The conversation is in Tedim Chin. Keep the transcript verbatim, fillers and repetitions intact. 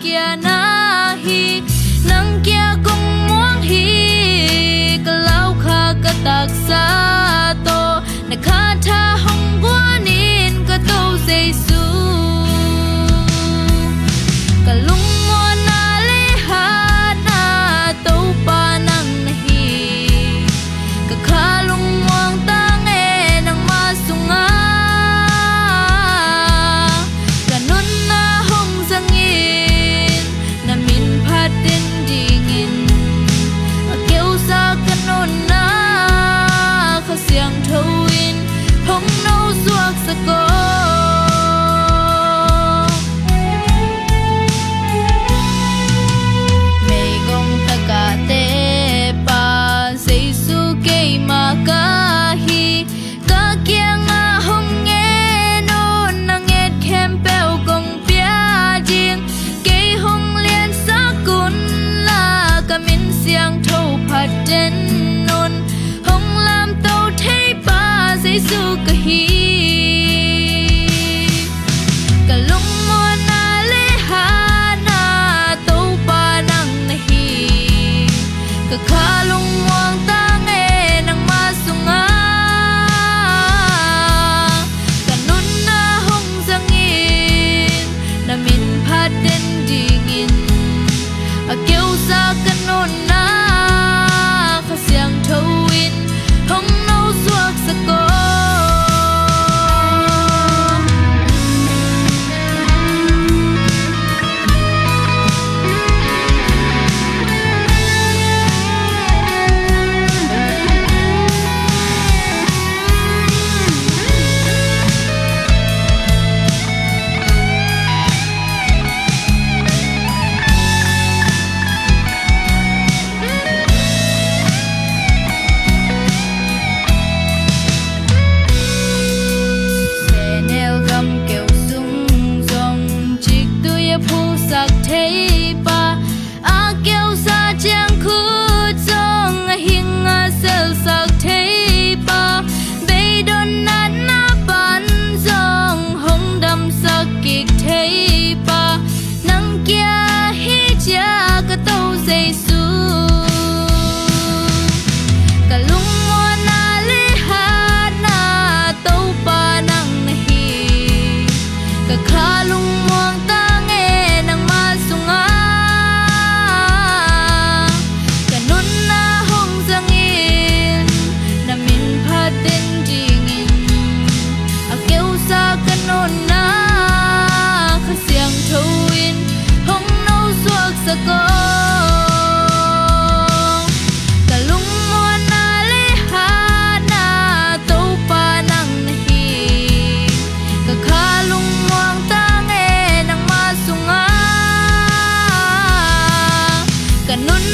Pasian ahi, nang kiang kong muang hi. Ka lau kha ka taksa tawh, na kha tha hong guan in, ka Topa Jesu. Ka lungmuanna le hatna, Topa nang na hi. Ka kha lungmuang ta nge nangma sungah, ka nunna hong zang in, na min phat den dingin. A keusa ka nunna, Kha Siangtho in hong no suaksak aw. Meigong taka tepa Jesu keima ka hi. Ka kiangah hong ngen un, na nget khempeuh kong pia ding. Kei hong liansak un la, ka min siangtho phat den un. Hong lamto theipa Jesu ka hi. Ka lungmuanna le hatna, Topa nang na hi. Ka kha lungmuang ta nge nangma sungah, ka nunna hong zang in, na min phat den dingin. A keusa ka nunna, Kha Siangtho in hong no suaksak aw. Sehnel gam keu sung zong ciktui a phulsak theipa, a keusa ciang khut zong a hing a selsak theipa, beidon natna pan zong hong damsak kik theipa, nang kia hi cia ka Topa Jesu. Ka lungmuanna le hatna, Topa nang na hi. Ka kha lungmuang ta nge nangma sungah, ka nunna hong zang in, na min phat den dingin. A keusa ka nunna, Kha Siangtho in hong no suaksak aw. Ka lungmuanna le hatna, Topa nang na hi. Ka kha lungmuang ta nge nangma sungah, ka nun